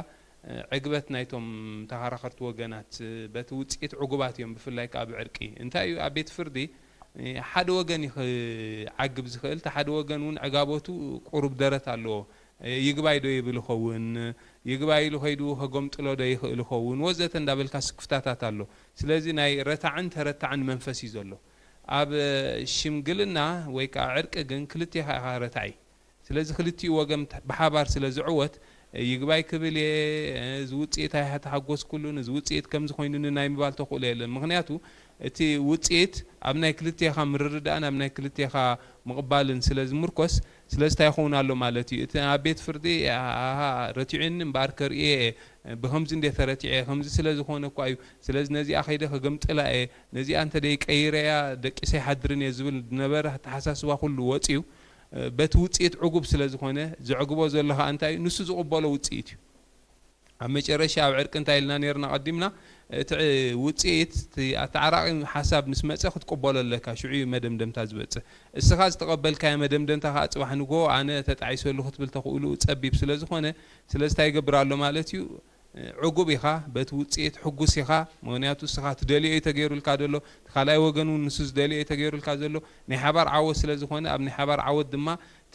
ዕግበት ናይቶም ተኸራኸርቲ ወገናት በቲ ውፅኢት ዕጉባት እዮም። ብፍላይ ከዓ ብዕርቂ እንታይ እዩ ኣብ ቤት ፍርዲ ሓደ ወገን እዩ ክዓግብ ዝኽእል፣ እቲ ሓደ ወገን እውን ዕጋበቱ ቁሩብ ደረት ኣለዎ። ይግባይ ዶ ይብል ይኸውን? ይግባይ ኢሉ ከይዱ ከጎምጥሎ ዶ ይኽእል ይኸውን? ወዘተ እንዳበልካ ስክፍታታት ኣሎ። ስለዚ ናይ ረታዕን ተረታዕን መንፈስ እዩ ዘሎ። ኣብ ሽምግልና ወይ ከዓ ዕርቂ ግን ክልቴኻ ኢኻ ረታዒ። ስለዚ ክልቲኡ ወገን ብሓባር ስለ ዝዕወት፣ ይግባይ ክብል እየ፣ እዚ ውፅኢት ኣይተሓጎስኩሉን፣ እዚ ውፅኢት ከምዚ ኮይኑኒ ናይ ምባል ተኽእሎ የለን። ምኽንያቱ እቲ ውፅኢት ኣብ ናይ ክልቴኻ ምርድዳእን ኣብ ናይ ክልቴኻ ምቕባልን ስለ ዝምርኮስ፣ ስለዚ እንታይ ይኸውን ኣሎ ማለት እዩ? እቲ ኣብ ቤት ፍርዲ፣ ኣሃ፣ ረቲዑኒ እምበኣር ከርእዮ እየ፣ ብኸምዚ እንደ ተረቲዐ፣ ከምዚ ስለ ዝኾነ እኳ እዩ፣ ስለዚ ነዚኣ ከይደ ከገምጥላ እየ፣ ነዚኣ እንተ ደይቀይረያ ደቂሰ ይሓድርን እየ ዝብል ዝነበረ ኣተሓሳስባ ኩሉ ወፂኡ፣ በቲ ውፅኢት ዕጉብ ስለ ዝኾነ፣ ዘዕግቦ ዘሎ ኸኣ እንታይ እዩ? ንሱ ዝቕበሎ ውፅኢት እዩ። ኣብ መጨረሻ ኣብ ዕርቂ እንታይ ኢልና ነይርና ቀዲምና? እቲ ውፅኢት፣ እቲ ኣተዓራቒ ሓሳብ ምስ መጸ ክትቅበሎ ኣለካ፣ ሽዑ እዩ መደምደምታ ዝበጽሕ። እስኻ ዝተቐበልካዮ መደምደምታ ከኣ ጽባሕ ንግሆ ኣነ ተጣዒሰሉ ክትብል ተኽእልኡ ጸቢብ ስለ ዝኾነ፣ ስለዚ እንታይ ይገብር ኣሎ ማለት እዩ? ዕጉብ ኢኻ፣ በቲ ውፅኢት ሕጉስ ኢኻ። ምኽንያቱ እስኻ ትደልዮ እዩ ተገይሩልካ ዘሎ፣ እቲ ካልኣይ ወገን እውን ንሱ ዝደልዮ እዩ ተገይሩልካ ዘሎ። ናይ ሓባር ዓወት ስለ ዝኾነ፣ ኣብ ናይ ሓባር ዓወት ድማ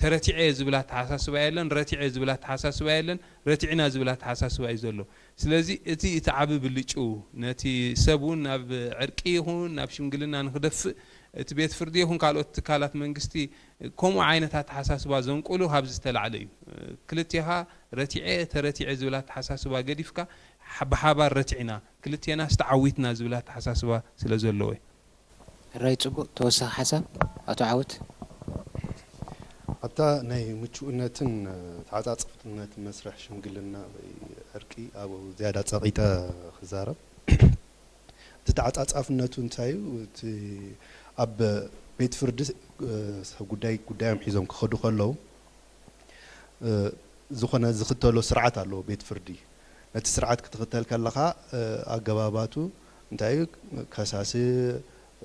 ተረቲዐ ዝብል ኣተሓሳስባ የለን፣ ረቲዐ ዝብል ኣተሓሳስባ የለን፣ ረቲዕና ዝብል ኣተሓሳስባ እዩ ዘሎ። ስለዚ እቲ፣ እቲ ዓቢ ብልጭኡ ነቲ ሰብ እውን ናብ ዕርቂ ይኹን ናብ ሽምግልና ንክደፍእ እቲ ቤት ፍርዲ ይኹን ካልኦት ትካላት መንግስቲ ከምኡ ዓይነት ኣተሓሳስባ ዘንቁሉ ካብዚ ዝተላዕለ እዩ። ክልቴኻ ረቲዐ ተረቲዐ ዝብል ኣተሓሳስባ ገዲፍካ ሓ-፣ ብሓባር ረቲዕና ክልቴናስ ተዓዊትና ዝብል ኣተሓሳስባ ስለ ዘለዎ እዩ። ሕራይ ጽቡቕ። ተወሳኺ ሓሳብ ኣቶ ዓወት? ኣብታ ናይ ምቹእነትን ተዓጻጽፍነትን መስርሕ ሽምግልና ወይ ዕርቂ ኣብኡ ዝያዳ ጸቒጠ ክዛረብ። እቲ ተዓጻጻፍነቱ እንታይ እዩ? እቲ ኣብ ቤት ፍርዲ፣ እ፣ ሰብ ጉዳይ ጉዳዮም ሒዞም ክኸዱ ከለዉ፣ እ፣ ዝኾነ ዝኽተሎ ስርዓት ኣለዎ ቤት ፍርዲ። ነቲ ስርዓት ክትኽተል ከለኻ፣ እ፣ ኣገባባቱ እንታይ እዩ? ከሳሲ፣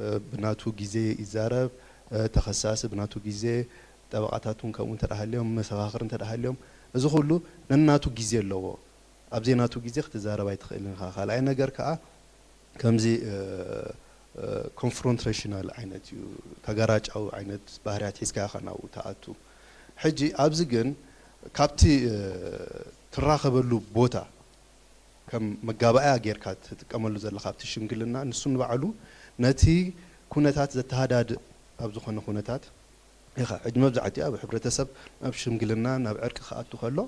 እ፣ ብናቱ ግዜ ይዛረብ፣ እ፣ ተኸሳሲ ብናቱ ግዜ፣ ጠበቓታት እውን ከምኡ እንተ ደኣ ሃልዮም፣ መሰኻኽር እንተ ደኣ ሃልዮም፣ እዚ ኩሉ ነናቱ ግዜ ኣለዎ። ኣብ ዘይናቱ ግዜ ክትዛረብ ኣይትኽእልን ኢኻ። ካልኣይ ነገር ከኣ ከምዚ፣ እ፣ እ፣ ኮንፍሮንትሬሽናል ዓይነት እዩ፣ ተጋራጫዊ ዓይነት ባህርያት ሒዝካ ኢኻ ናብኡ ትኣቱ። ሕጂ ኣብዚ ግን ካብቲ፣ እ፣ ትራኸበሉ ቦታ ከም መጋባእያ ጌርካ ትጥቀመሉ ዘለኻ ኣብቲ ሽምግልና፣ ንሱ ንባዕሉ ነቲ ኩነታት ዘተሃዳድእ ኣብ ዝኾነ ኩነታት ኢኻ። ሕጂ መብዛሕትኡ ኣብ ሕብረተሰብ ናብ ሽምግልና፣ ናብ ዕርቂ ክኣቱ ከሎ፣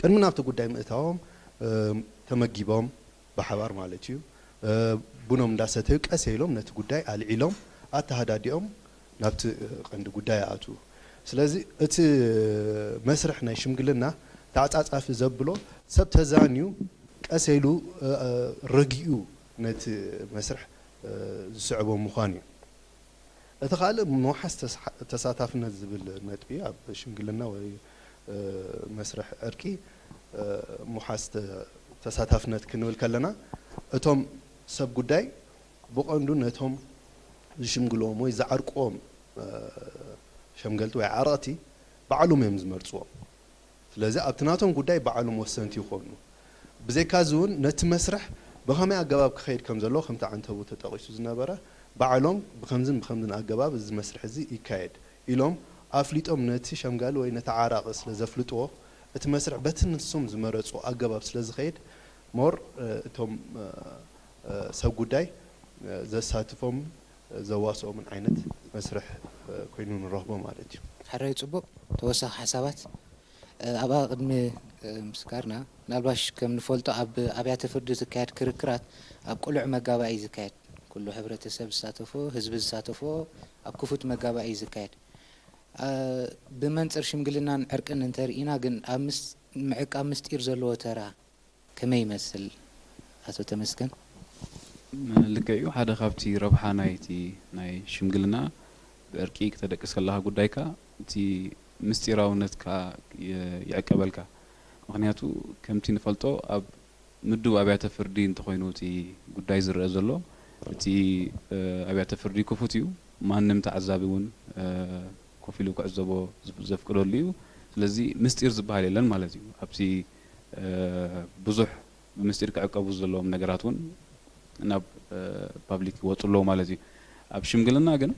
ቅድሚ ናብቲ ጉዳይ ምእታዎም፣ እ፣ ተመጊቦም፣ ብሓባር ማለት እዩ፣ እ፣ ቡኖም እንዳሰተዩ ቀስ ኢሎም ነቲ ጉዳይ ኣልዒሎም፣ ኣተሃዳዲኦም ናብቲ፣ እ፣ ቀንዲ ጉዳይ ይኣትዉ። ስለዚ እቲ መስርሕ ናይ ሽምግልና ተዓጻጻፊ ዘብሎ ሰብ ተዛንዩ ቀስ ኢሉ፣ እ፣ እ፣ ረጊኡ ነቲ መስርሕ፣ እ፣ ዝስዕቦ ምዃኑ እዩ። እቲ ካልእ ምውሓስ ተስሓ-፣ ተሳታፍነት ዝብል ነጥቢ ኣብ ሽምግልና ወይ፣ እ፣ መስርሕ ዕርቂ፣ እ፣ ምውሓስ ተ-፣ ተሳታፍነት ክንብል ከለና፣ እቶም ሰብ ጉዳይ ብቐንዱ ነቶም ዝሽምግልዎም ወይ ዝዓርቅዎም፣ እ፣ ሸምገልቲ ወይ ዓረቕቲ ባዕሎም እዮም ዝመርጽዎም። ስለዚ ኣብቲ ናቶም ጉዳይ ባዕሎም ወሰንቲ ይኾኑ። ብዘይካዚ እውን ነቲ መስርሕ ብኸመይ ኣገባብ ክኸይድ ከም ዘለዎ፣ ከምቲ ዓንተቡ ተጠቒሱ ዝነበረ፣ ባዕሎም ብኸምዝን ብኸምዝን ኣገባብ እዚ መስርሕ እዚ ይካየድ ኢሎም ኣፍሊጦም ነቲ ሸምጋሊ ወይ ነቲ ዓራቒ ስለ ዘፍልጥዎ፣ እቲ መስርሕ በቲ ንሶም ዝመረጽዎ ኣገባብ ስለ ዝኸይድ፣ ሞር፣ እ፣ እቶም፣ እ፣ እ፣ ሰብ ጉዳይ፣ እ፣ ዘሳትፎም፣ እ፣ ዘዋስኦምን ዓይነት መስርሕ፣ እ፣ ኮይኑ ንረኽቦ ማለት እዩ። ሕራይ ጽቡቕ። ተወሳኺ ሓሳባት? እ፣ ኣብኣ ቅድሚ፣ እ፣ ምስጋርና፣ ምናልባሽ ከም ንፈልጦ ኣብ ኣብያተ ፍርዲ ዝካየድ ክርክራት ኣብ ቅሉዕ መጋባእያ እዩ ዝካየድ። ኩሉ ሕብረተሰብ ዝሳተፎ፣ ህዝቢ ዝሳተፎ ኣብ ክፉት መጋባእያ እዩ ዝካየድ። እ፣ ብመንጽር ሽምግልናን ዕርቅን እንተርኢና ግን ኣብ ምስ-፣ ምዕቃብ ምስጢር ዘለዎ ተራ ከመይ ይመስል ኣቶ ተመስገን? ልክዕ እዩ። ሓደ ካብቲ ረብሓ ናይቲ ናይ ሽምግልና ብዕርቂ ክተደቅስ ከለኻ ጉዳይካ እቲ ምስጢራውነትካ ይ-፣ ይዕቀበልካ። ምኽንያቱ ከምቲ ንፈልጦ ኣብ ምዱብ ኣብያተ ፍርዲ እንተኾይኑ እቲ ጉዳይ ዝረአ ዘሎ፣ እቲ፣ እ፣ ኣብያተ ፍርዲ ክፉት እዩ። ማንም ተዓዛቢ እውን፣ እ፣ ኮፍ ኢሉ ክዕዘቦ ዝፍ-፣ ዘፍቅደሉ እዩ። ስለዚ ምስጢር ዝበሃል የለን ማለት እዩ። ኣብቲ፣ እ፣ ብዙሕ ብምስጢር ክዕቀቡ ዘለዎም ነገራት እውን ናብ፣ እ፣ ፓብሊክ ይወፁ ኣለዉ ማለት እዩ። ኣብ ሽምግልና ግን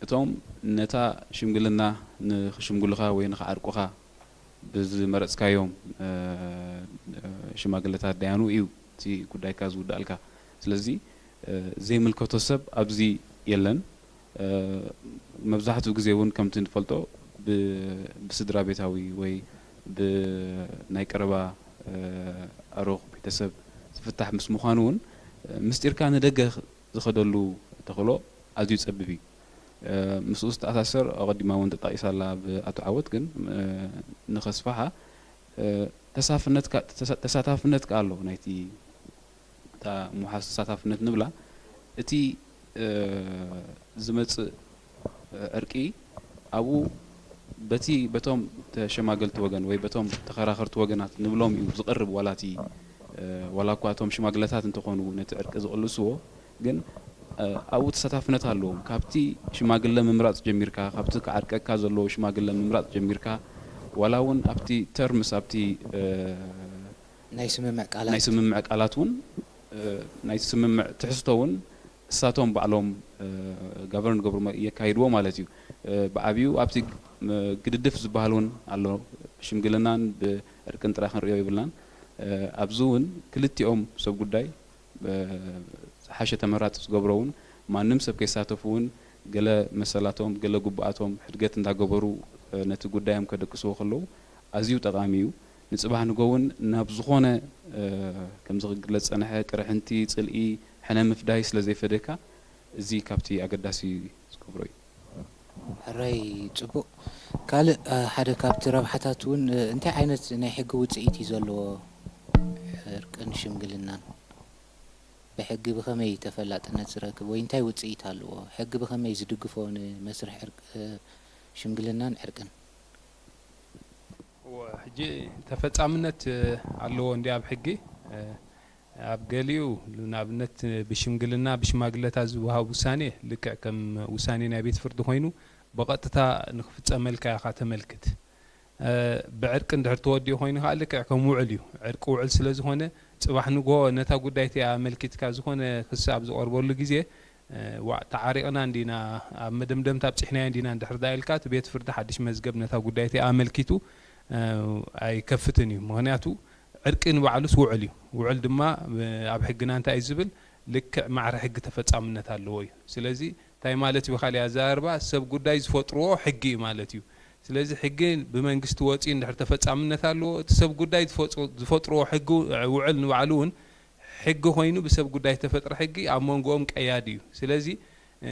እቶም ነታ ሽምግልና ንኽሽምግሉኻ ወይ ንኽዓርቁኻ ብዝመረጽካዮም፣ እ፣ እ፣ ሽማግለታት ደያኑ እዩ እቲ ጉዳይካ ዝውዳእልካ። ስለዚ፣ እ፣ ዘይምልከቶ ሰብ ኣብዚ የለን። እ፣ መብዛሕትኡ ግዜ እውን ከምቲ ንፈልጦ ብ-፣ ብስድራ ቤታዊ ወይ ብናይ ቀረባ፣ እ፣ ኣሮኽ ቤተሰብ ዝፍታሕ ምስ ምዃኑ እውን፣ እ፣ ምስጢርካ ንደገ ዝኸደሉ ተኽእሎ ኣዝዩ ጸቢብ እዩ። እ፣ ምስኡ ዝተኣሳሰር ኣቐዲማ እውን ተጠቒሳላ ብኣቶ ዓወት፣ ግን፣ እ፣ ንኸስፍሓ፣ እ፣ ተሳፍነትካ-፣ ተሳ-፣ ተሳታፍነት ከኣ ኣሎ ናይቲ እታ ምውሓስ ተሳታፍነት ንብላ፣ እቲ፣ እ፣ ዝመጽእ፣ እ፣ ዕርቂ ኣብኡ በቲ፣ በቶም ተሸማገልቲ ወገን ወይ በቶም ተኸራኸርቲ ወገናት ንብሎም እዩ ዝቐርብ። ዋላ እቲ፣ እ፣ ዋላ እኳ እቶም ሽማግለታት እንተኾኑ ነቲ ዕርቂ ዝቕልስዎ፣ ግን፣ እ፣ ኣብኡ ተሳታፍነት ኣለዎም። ካብቲ ሽማግለ ምምራጽ ጀሚርካ፣ ካብቲ ክዓርቀካ ዘለዎ ሽማግለ ምምራጽ ጀሚርካ፣ ዋላ እውን ኣብቲ ተርምስ፣ ኣብቲ፣ እ፣ ናይ ስምምዕ ቃላት። ናይ ስምምዕ ቃላት እውን፣ እ፣ ናይ ስምምዕ ትሕዝቶ እውን እሳቶም ባዕሎም፣ እ፣ ጋቨርን ገብሩ መ-፣ የካይድዎ ማለት እዩ። እ፣ ብዓብዩ ኣብቲ፣ እ፣ ግድድፍ ዝበሃል እውን ኣሎ። ብሽምግልናን ብዕርቅን ጥራይ ክንሪኦ የብልናን። እ፣ ኣብዚ እውን ክልቲኦም ሰብ ጉዳይ፣ እ፣ ዝሓሸ ተመራፂ ዝገብሮ እውን ማንም ሰብ ከይሳተፉ እውን ገለ መሰላቶም፣ ገለ ግቡኣቶም ሕድገት እንዳገበሩ፣ እ፣ ነቲ ጉዳዮም ከደቅስዎ ከለዉ ኣዝዩ ጠቓሚ እዩ። ንጽባሕ ንጎ እውን ናብ ዝኾነ፣ እ፣ ከምዚ ክግለጽ ጸንሐ ቅርሕንቲ፣ ጽልኢ፣ ሕነ ምፍዳይ ስለ ዘይፈደካ፣ እዚ ካብቲ ኣገዳሲ ዝገብሮ እዩ። ሕራይ ጽቡቕ። ካልእ፣ እ፣ ሓደ ካብቲ ረብሓታት እውን፣ እ፣ እንታይ ዓይነት ናይ ሕጊ ውጽኢት እዩ ዘለዎ ዕርቅን ሽምግልናን? ብሕጊ ብኸመይ ተፈላጥነት ዝረክብ ወይ እንታይ ውጽኢት ኣለዎ? ሕጊ ብኸመይ ዝድግፎ ንመስርሕ ዕርቅ-፣ እ፣ ሽምግልናን ዕርቅን? እወ፣ ሕጂ ተፈጻምነት፣ እ፣ ኣለዎ እንዲ ኣብ ሕጊ፣ እ፣ ኣብ ገሊኡ ንኣብነት ብሽምግልና ብሽማግለታት ዝወሃብ ውሳኔ ልክዕ ከም ውሳኔ ናይ ቤት ፍርዲ ኮይኑ ብቐጥታ ንክፍጸመልካ ኢኻ ተመልክት። እ፣ ብዕርቂ እንድሕር ተወዲኡ ኮይኑ ከኣ ልክዕ ከም ውዕል እዩ። ዕርቂ ውዕል ስለ ዝኾነ ጽባሕ ንግሆ ነታ ጉዳይ እቲኣ ኣመልኪትካ ዝኾነ ክሲ ኣብ ዝቐርበሉ ግዜ፣ እ፣ ዋእ ተዓሪቕና እንዲና፣ ኣብ መደምደምታ ኣብጺሕናዮ እንዲና እንድሕር ደኣ ኢልካ እቲ ቤት ፍርዲ ሓድሽ መዝገብ ነታ ጉዳይ እቲኣ ኣመልኪቱ፣ እ፣ ኣይከፍትን እዩ። ምኽንያቱ ዕርቂ ንባዕሉስ ውዕል እዩ። ውዕል ድማ፣ እ፣ ኣብ ሕግና እንታይ እዩ ዝብል? ልክዕ ማዕረ ሕጊ ተፈጻምነት ኣለዎ እዩ። ስለዚ እንታይ ማለት እዩ ብኻልእ ኣዘራርባ? ሰብ ጉዳይ ዝፈጥርዎ ሕጊ እዩ ማለት እዩ። ስለዚ ሕጊ ብመንግስቲ ወጺኡ እንድሕር ተፈጻምነት ኣለዎ፣ እቲ ሰብ ጉዳይ ዝፈጽ-፣ ዝፈጥርዎ ሕጊ፣ ውዕል ንባዕሉ እውን ሕጊ ኮይኑ ብሰብ ጉዳይ ዝተፈጥረ ሕጊ ኣብ መንጎኦም ቀያዲ እዩ። ስለዚ፣ እ፣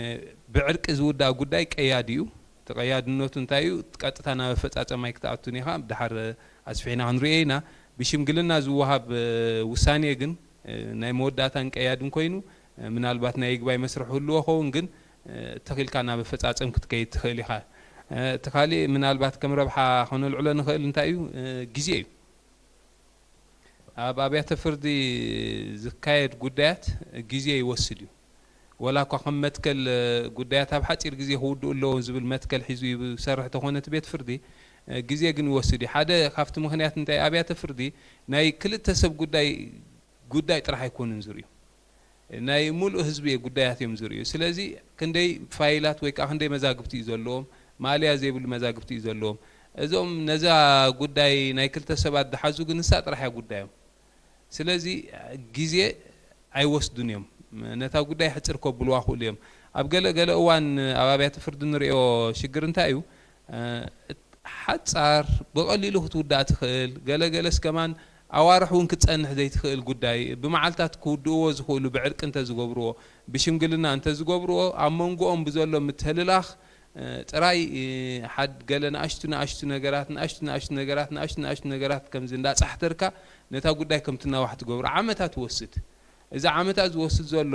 ብዕርቂ ዝውዳእ ጉዳይ ቀያዲ እዩ። እቲ ቀያድነቱ እንታይ እዩ? ቀጥታ ናብ ኣፈጻጸማ ኣይክትኣቱን ኢኻ። ድሓር ኣስፊሕና ክንሪኦ ኢና። ብሽምግልና ዝወሃብ፣ እ፣ ውሳኔ ግን፣ እ፣ ናይ መወዳእታን ቀያድን ኮይኑ፣ እ፣ ምናልባት ናይ ይግባይ መስርሕ ህልዎ ኸውን፣ ግን፣ እ፣ ተኺልካ ናብ ኣፈጻጸም ክትከይድ ትኽእል ኢኻ። እ፣ እቲ ካሊእ ምናልባት ከም ረብሓ ከነልዕሎ ንኽእል እንታይ እዩ? እ፣ ግዜ እዩ። ኣብ ኣብያተ ፍርዲ ዝካየድ ጉዳያት ግዜ ይወስድ እዩ። ወላ እኳ ከም መትከል፣ እ፣ ጉዳያት ኣብ ሓጺር ግዜ ክውድኡ ኣለዎም ዝብል መትከል ሒዙ ይሰርሕ ተኾነ እቲ ቤት ፍርዲ፣ እ፣ ግዜ ግን ይወስድ እዩ። ሓደ ካብቲ ምኽንያት እንታይ ኣብያተ ፍርዲ ናይ ክልተ ሰብ ጉዳይ፣ ጉዳይ ጥራሕ ኣይኮኑን ዝርእዩ። ናይ ሙሉእ ህዝቢ ጉዳያት እዮም ዝርእዩ። ስለዚ ክንደይ ፋይላት ወይ ከዓ ክንደይ መዛግብቲ እዩ ዘለዎም፣ ማእለያ ዘይብሉ መዛግብቲ እዩ ዘለዎም። እዞም ነዛ ጉዳይ ናይ ክልተ ሰባት ዝሓዙ ግን ንሳ ጥራሕ እያ ጉዳዮም። ስለዚ ግዜ ኣይወስዱን እዮም። ነታ ጉዳይ ሕጽር ከብልዋ ክእሉ እዮም። ኣብ ገለ ገለ እዋን ኣብ ኣብያተ ፍርዲ ንርእዮ ሽግር እንታይ እዩ? እ፣ እት-፣ ሓጻር ብቐሊሉ ክትውዳእ ትኽእል፣ ገለ ገለስ ከማን ኣዋርሕ እውን ክትጸንሕ ዘይትኽእል ጉዳይ፣ ብመዓልታት ክውድእዎ ዝኽእሉ ብዕርቂ እንተ ዝገብርዎ፣ ብሽምግልና እንተ ዝገብርዎ፣ ኣብ መንጎኦም ብዘሎ ምትህልላኽ፣ እ፣ ጥራይ፣ እ፣ ሓድ ገለ ንኣሽቱ ንኣሽቱ ነገራት፣ ንኣሽቱ ንኣሽቱ ነገራት፣ ንኣሽቱ ንኣሽቱ ነገራት ከምዚ እንዳጻሕተርካ ነታ ጉዳይ ከም ትናዋሕ ትገብሮ ዓመታት ትወስድ። እዚ ዓመታት ዝወስድ ዘሎ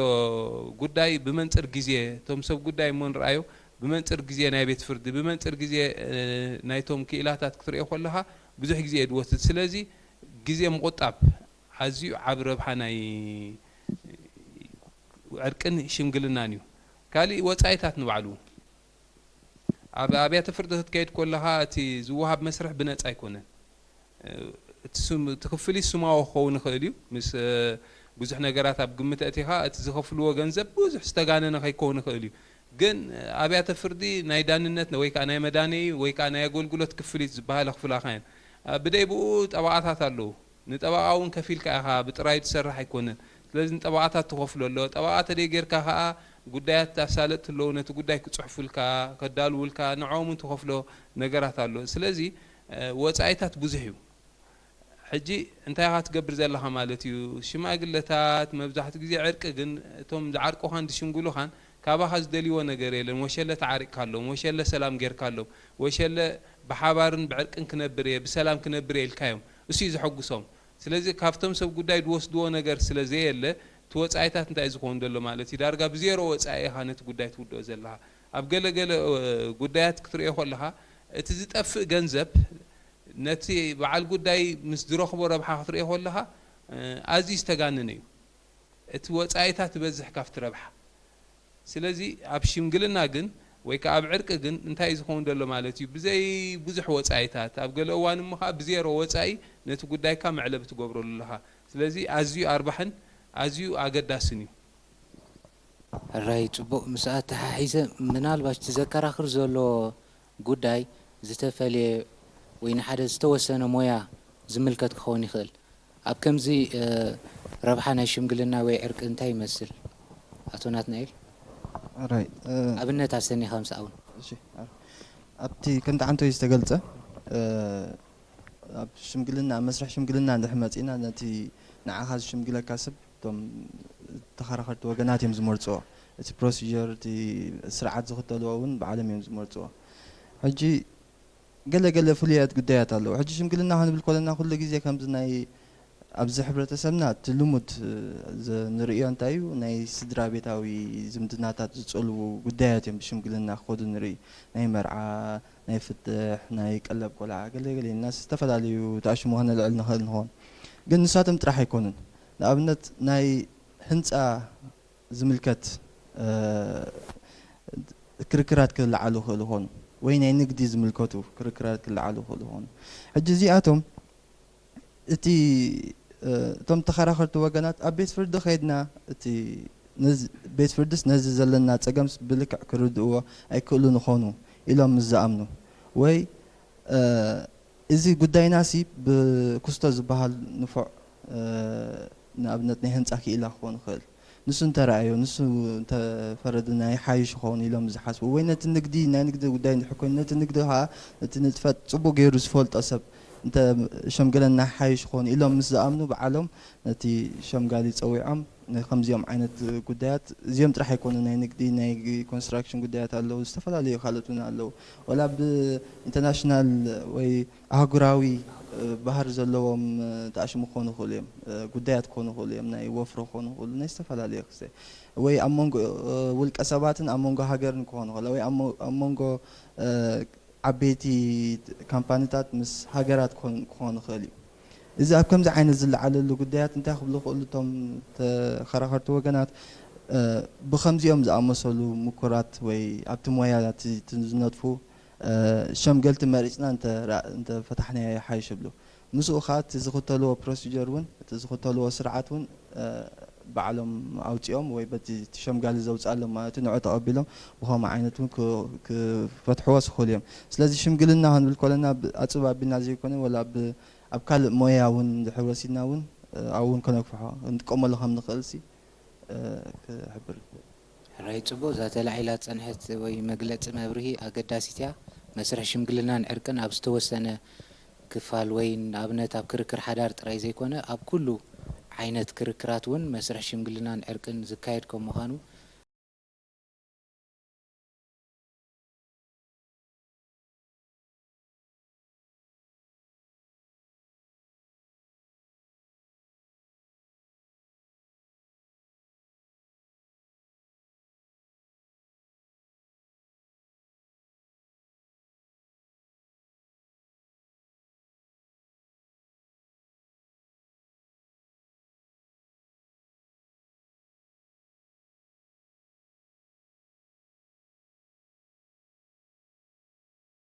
ጉዳይ ብመንጽር ግዜ፣ እቶም ሰብ ጉዳይ እሞ ንርኣዮ፣ ብመንጽር ግዜ ናይ ቤት ፍርዲ፣ ብመንጽር ግዜ፣ እ፣ ናይቶም ክኢላታት ክትርእዮ ከለኻ ብዙሕ ግዜ እዩ ዝወስድ። ስለዚ ግዜ ምቑጣብ ኣዝዩ ዓቢ ረብሓ ናይ ዕርቅን ሽምግልናን እዩ። ካሊእ ወጻኢታት ንባዕሉ እውን ኣብ ኣብያተ ፍርዲ ክትከይድ ከለኻ እቲ ዝወሃብ መስርሕ ብነጻ ኣይኮነን። እቲ ስም-፣ እቲ ክፍሊት ስማዊ ክኸውን ይኽእል እዩ። ምስ፣ እ፣ ብዙሕ ነገራት ኣብ ግምት ኣእቲኻ እቲ ዝኸፍልዎ ገንዘብ ብዙሕ ዝተጋነነ ከይከውን ይኽእል እዩ። ግን፣ እ፣ ኣብያተ ፍርዲ ናይ ዳንነት ወይ ከዓ ናይ መዳነዪ ወይ ከዓ ናይ ኣገልግሎት ክፍሊት ዝበሃላ ክፍላኻ እየን። እ፣ ብደይ ብኡ ጠበቓታት ኣለዉ። ንጠበቓ እውን ከፊልካ ኢኻ፣ ብጥራዩ ትሰርሕ ኣይኮነን። ስለዚ ንጠበቓታት ትኸፍሎ ኣሎ። ጠበቓ ተደይ ጌርካ ከዓ ጉዳያት ኣሳለጥቲ ኣለዉ፣ ነቲ ጉዳይ ክጽሕፉልካ፣ ከዳልዉልካ፣ ንዕኦም እውን ትኸፍሎ ነገራት ኣሎ። ስለዚ ወጻኢታት ብዙሕ እዩ። ሕጂ እንታይ ኢኻ ትገብር ዘለኻ ማለት እዩ? ሽማግለታት መብዛሕትኡ ግዜ ዕርቂ ግን እቶም ዝዓርቁኻን ዝሽምግሉኻን ካባኻ ዝደልይዎ ነገር የለን። ወሸለ ተዓሪቕካሎም፣ ወሸለ ሰላም ጌርካሎም፣ ወሸለ ብሓባርን ብዕርቅን ክነብር እየ፣ ብሰላም ክነብር እየ ኢልካዮም። እሱ እዩ ዘሐጉሶም። ስለዚ ካብቶም ሰብ ጉዳይ ዝወስድዎ ነገር ስለ ዘየለ እቲ ወጻኢታት እንታይ እዩ ዝኸውን ዘሎ ማለት እዩ? ዳርጋ ብዜሮ ወጻኢ ኢኻ ነቲ ጉዳይ ትውድኦ ዘለኻ። ኣብ ገለ ገለ ጉዳያት ክትርእዮ ከለኻ እቲ ዝጠፍእ ገንዘብ ነቲ በዓል ጉዳይ ምስ ዝረኽቦ ረብሓ ክትርእዮ ከለኻ ኣዝዩ ዝተጋነነ እዩ። እቲ ወጻኢታት ይበዝሕ ካብቲ ረብሓ። ስለዚ ኣብ ሽምግልና ግን ወይ ከዓ ኣብ ዕርቂ ግን እንታይ እዩ ዝኸውን ዘሎ ማለት እዩ? ብዘይ ብዙሕ ወጻኢታት፣ ኣብ ገለ እዋን እሞ ከዓ ብዜሮ ወጻኢ ነቲ ጉዳይካ መዕለቢ ትገብረሉ ኣለኻ። ስለዚ ኣዝዩ ኣርባሕን ኣዝዩ ኣገዳስን እዩ። ሕራይ ጽቡቕ። ምስ ኣተሓሒዘ ምናልባሽ እቲ ዘከራኽር ዘሎ ጉዳይ ዝተፈልየ ወይ ንሓደ ዝተወሰነ ሞያ ዝምልከት ክኸውን ይኽእል። ኣብ ከምዚ ረብሓ ናይ ሽምግልና ወይ ዕርቂ እንታይ ይመስል? ኣቶ ናትናኤል፣ ራይ ኣብነት ኣሰኒኻ ምስኣውን። ኣብቲ ከምቲ ዓንቶይ ዝተገልጸ ኣብ ሽምግልና ኣብ መስርሕ ሽምግልና እንድሕር መጺና ነቲ ንዓኻ ዝሽምግለካ ሰብ እቶም ተኸራኸርቲ ወገናት እዮም ዝመርፅዎ። እቲ ፕሮሲጀር እቲ ስርዓት ዝኽተልዎ እውን ባዕሎም እዮም ዝመርፅዎ። ሕጂ ገለ ገለ ፍሉያት ጉዳያት ኣለዉ። ሕጂ ሽምግልና ክንብል ከለና ኩሉ ግዜ ከምዚ ናይ ኣብዚ ሕብረተሰብና እቲ ልሙድ ንርእዮ እንታይ እዩ ናይ ስድራ ቤታዊ ዝምድናታት ዝፀልዉ ጉዳያት እዮም ብሽምግልና ክኸዱ ንርኢ። ናይ መርዓ፣ ናይ ፍትሕ፣ ናይ ቀለብ ቆልዓ ገለ ገለ ኢልና ዝተፈላለዩ ተኣሽሙ ከነልዕል ንኽእል ንኸውን። ግን ንሳቶም ጥራሕ ኣይኮኑን። ንኣብነት ናይ ህንፃ ዝምልከት ክርክራት ክለዓሉ ይኽእሉ ይኾኑ ወይ ናይ ንግዲ ዝምልከቱ ክርክራት ክለዓሉ ይኽእሉ ይኾኑ። ሕጂ እዚኣቶም እቲ እቶም ተኸራኸርቲ ወገናት ኣብ ቤት ፍርዲ ከይድና እቲ ቤት ፍርድስ ነዚ ዘለና ፀገምስ ብልክዕ ክርድእዎ ኣይክእሉን ይኾኑ ኢሎም ምስ ዝኣምኑ ወይ እዚ ጉዳይናሲ ብኩስቶ ዝበሃል ንፉዕ ንኣብነት ናይ ህንፃ ክኢላ ክኾን ይኽእል። ንሱ እንተረኣዮ፣ ንሱ እንተፈረደና ይሓይሽ ይኸውን ኢሎም ዝሓስቡ ወይ ነቲ ንግዲ ናይ ንግዲ ጉዳይ እንድሕር ኮይኑ ነቲ ንግዲ ከዓ ነቲ ንጥፈት ፅቡቅ ገይሩ ዝፈልጦ ሰብ እንተሸምገለና ይሓይሽ ይኸውን ኢሎም ምስ ዝኣምኑ ባዕሎም ነቲ ሸምጋሊ ፀዊዖም ንከምዚኦም ዓይነት ጉዳያት እዚኦም ጥራሕ ኣይኮኑ ናይ ንግዲ ናይ ኮንስትራክሽን ጉዳያት ኣለዉ ዝተፈላለዩ ካልኦት እውን ኣለዉ ወላ ብ international ወይ ኣህጉራዊ ባህሪ ዘለዎም ተኣሽሙ ክኾኑ ይኽእሉ እዮም፣ ጉዳያት ክኾኑ ይኽእሉ እዮም፣ ናይ ወፍሪ ክኾኑ ይኽእሉ፣ ናይ ዝተፈላለዩ ክስታይ ወይ ኣብ መንጎ ውልቀ ሰባትን ኣብ መንጎ ሃገርን ክኾኑ ይኽእሉ ወይ ኣብ መንጎ ዓበይቲ ካምፓኒታት ምስ ሃገራት ክኾኑ ይኽእል እዩ። እዚ ኣብ ከምዚ ዓይነት ዝለዓለሉ ጉዳያት እንታይ ክብሉ ይኽእሉ እቶም ተኸራኸርቲ ወገናት ብኸምዚኦም ዝኣመሰሉ ምኩራት ወይ ኣብቲ ሞያ ዝነጥፉ ሸምገልቲ መሪፅና እንተፈታሕናዮ ይሓይሽ ይብሉ። ምስኡ ከዓ እቲ ዝኽተልዎ ፕሮሲጀር እውን እቲ ዝኽተልዎ ስርዓት እውን ባዕሎም ኣውፂኦም ወይ በቲ እቲ ሸምጋሊ ዘውፅኣሎም ማለት እዩ ንዑ ተቐቢሎም ብኸምኡ ዓይነት እውን ክፈትሕዎ ስኽእሉ እዮም። ስለዚ ሽምግልና ክንብል ከለና ኣፅብ ኣቢልና ዘይኮነ ወላ ኣብ ካልእ ሞያ እውን እንድሕር ወሲድና እውን ኣብኡ እውን ከነግፍሖ ክንጥቀመሉ ከም ንኽእል ሲ ክሕብር። ሕራይ ጽቡቕ፣ እዛ ተላዒላ ዝጸንሐት ወይ መግለጺ መብርሂ ኣገዳሲት እያ። መስርሕ ሽምግልናን ዕርቅን ኣብ ዝተወሰነ ክፋል ወይ ንኣብነት ኣብ ክርክር ሓዳር ጥራይ ዘይኮነ ኣብ ኩሉ ዓይነት ክርክራት እውን መስርሕ ሽምግልናን ዕርቅን ዝካየድ ከም ምዃኑ